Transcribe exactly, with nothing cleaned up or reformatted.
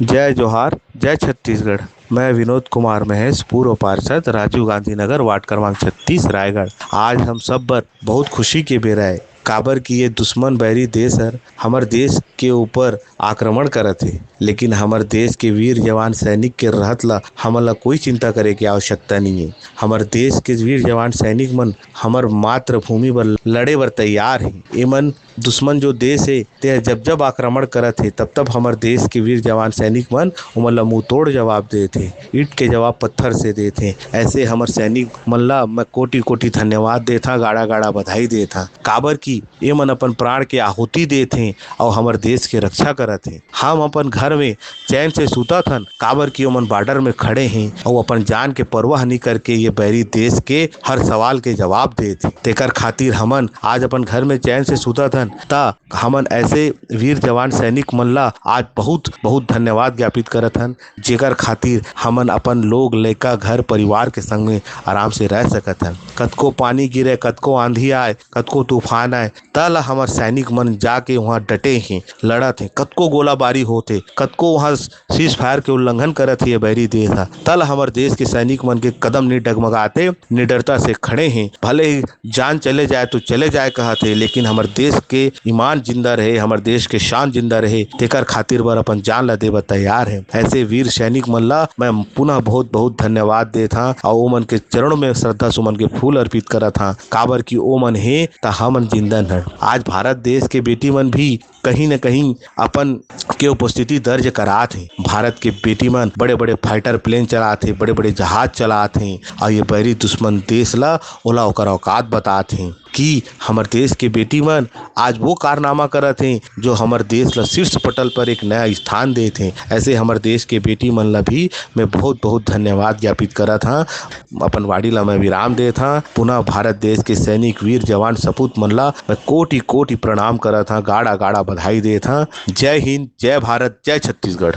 जय जोहार, जय छत्तीसगढ़। मैं विनोद कुमार महेश, पूर्व पार्षद, राजीव गांधी नगर, वार्ड क्रमांक छत्तीस, रायगढ़। आज हम सब बर बहुत खुशी के बेरा है, काबर कि ये दुश्मन बैरी देश हर हमर देश के ऊपर आक्रमण करत हे, लेकिन हमर देश के वीर जवान सैनिक के रहत ला हमन ला कोई चिंता करे के आवश्यकता नहीं है। हमर देश के वीर जवान सैनिक मन हमर मातृभूमि बर लड़े बर तैयार हे। एमन दुश्मन जो देश हे, ते ह जब जब आक्रमण करत हे, तब तब हमर देश के वीर जवान सैनिक मन ओमन ला मुंह तोड़ जवाब देत हे, ईंट के जवाब पत्थर से देत हे। ऐसे हमर सैनिक मन ला मैं कोटि कोटि धन्यवाद देत हां, गाड़ा गाड़ा बधाई देत हां, काबर कि ये मन अपन प्राण के आहुति देत हे और हमर देश के रक्षा करत हे। हम अपन घर में चैन से सुतत हन, काबर कि ओमन बॉर्डर में खड़े हे और अपन जान के परवाह नहीं करके ये बैरी देश के हर सवाल के जवाब देत हे। तेकर खातिर हमन आज अपन घर में चैन से सुतत हन, त हमन ऐसे वीर जवान सैनिक मन ला आज बहुत, बहुत धन्यवाद ज्ञापित करत हन, जेकर खातिर हमन अपन लोग, लइका, घर, परिवार के संग में आराम से रह सकत हन। कतको पानी गिरे, कतको आंधी आए, कतको तूफान आए, त ल हमर सैनिक मन जाके वहां डटे हे, लड़त हे। कतको गोलाबारी होत हे, कतको वहां ceasefire के उल्लंघन करत हे ये बैरी देश ह, त ल हमर देश के सैनिक मन के कदम नहीं डगमगाते, निडरता से खड़े हे। भले ही जान चले जाए तो चले जाए कहत हे, लेकिन हमर देश के ईमान जिंदा रहे, हमर देश के शान जिंदा रहे, तेकर खातिर बर अपन जान ला दे बर तैयार हे। ऐसे वीर सैनिक मन ला मैं पुनः बहुत बहुत धन्यवाद देत हां और ओमन के चरणों में श्रद्धा सुमन के फूल अर्पित करत हां, काबर कि ओमन हे त हमन जिंदन हन। आज भारत देश के बेटी मन भी कहीं न कहीं अपन के उपस्थिति दर्ज करात हे। भारत के बेटी मन बड़े-बड़े fighter plane चलात हे, बड़े-बड़े जहाज चलात हे और ये बैरी दुश्मन देश ला ओला ओकर औकात बतात हे कि हमर देश के बेटी मन आज वो कारनामा करत हे, जो हमर देश ला शीर्ष पटल पर एक नया स्थान देत हे। ऐसे हमर देश के बेटी मन ला भी मैं बहुत-बहुत धन्यवाद ज्ञापित करत हां। अपन वाणी ला मैं विराम देत हां। पुनः भारत देश के सैनिक, वीर जवान सपूत मन ला मैं कोटि-कोटि प्रणाम करत हां, गाड़ा-गाड़ा बधाई देत हां। जय हिंद, जय भारत, जय छत्तीसगढ़।